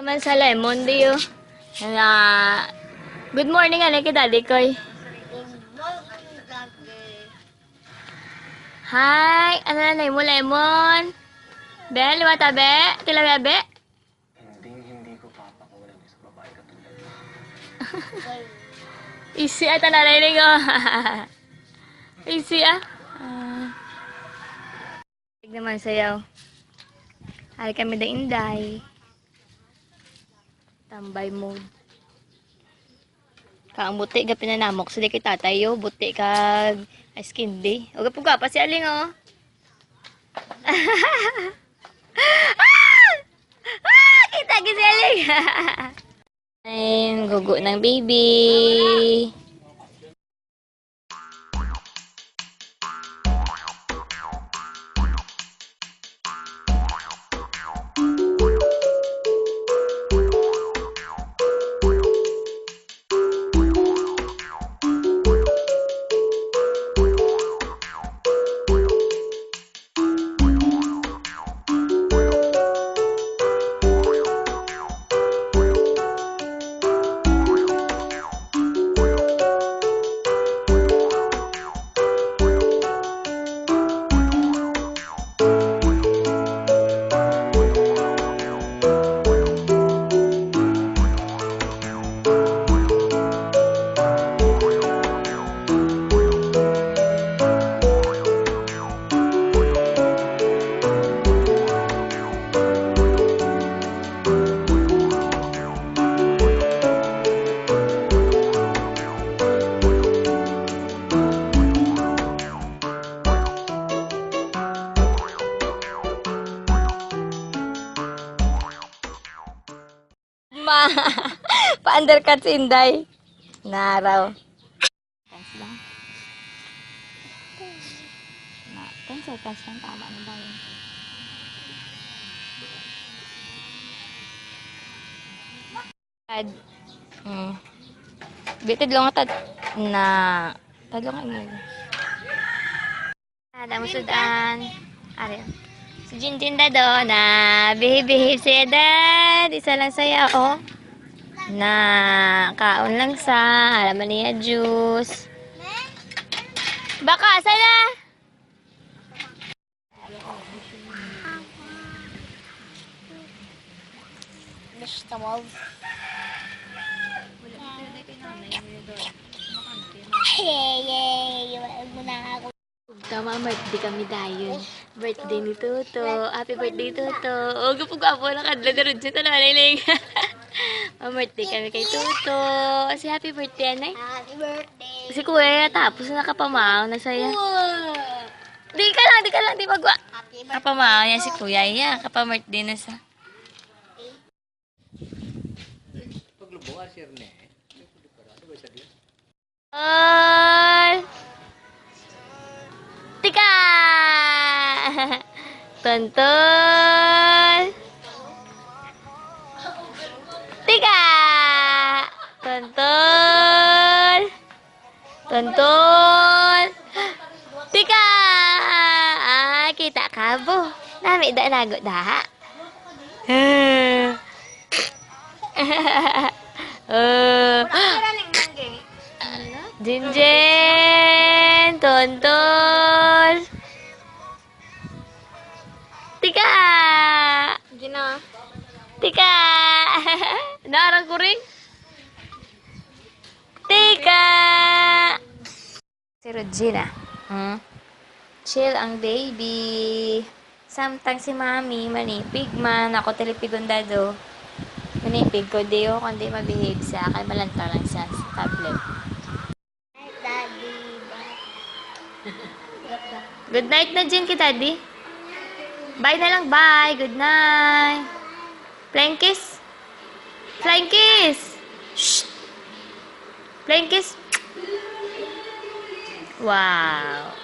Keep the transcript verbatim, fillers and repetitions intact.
Naman sa Lemon, di, o. Na, good morning, ano, kay Daddy Koy. Hi, ano na name mo, Lemon? Be, liwata, be? Tilawya, be? Hinding-hindi ko papakawalan sa babae katulad mo. Isi ata na rin ko. Isi, ah. Ah. Tignan man sayaw. Ay, kami da inday. Tambay mode. Kaang buti, gapinanamok sila kay tatay, o. Buti kag ice candy. O, gapugapa si Aling, o. Ah! Ah! Kita gyud si Aling. Ay, gugo ng baby. Ma, pa-undercut si Inday. Naraw. Ten seconds lang. Na, ten seconds lang, tama na ba yun? Ad, mm. Bitid lang atad. Na, tadlong angin. Ada mo sud-an. Ari. Si Jinjin da do, nabihib-bihib si Dad. Isa lang saya, o. Na, kaon lang sa, ara man niya juice. Baka, sala! Basta, wow. Yay, yay, wala mo na ako. Tama, birthday kami dayon. Birthday ni Toto. Happy birthday, Toto. O, gapugwapo na kadla, daron siya, tanaw, Liling. Ma-birthday kami kay Toto. Si happy birthday, anay? Happy birthday. Si Kuya, tapos na kapamaw na saya. Di ka lang, di ka lang, di magwa. Happy birthday. Kapamaw niya si Kuya, iya. Kapa-birthday na sa. Tontol! Tika! Tontol! Tika! Tontol! Tontol! Tika! Ah, kita ka, bo. Nami da nago da. Eh. Jinjin, Tontol. Tika! Gina. Tika! Narang kuring? Tika! Si Regina. Hmm? Chill ang baby. Samtang si Mami, manipig man. Ako talipigon da do. Manipig ko, di o, kundi mabihib sa kay malantang lang sa, sa tablet. Good night na, Jin, kay Daddy. Bye na lang, bye. Good night. Flying kiss. Flying kiss. Shh. Flying kiss. Wow.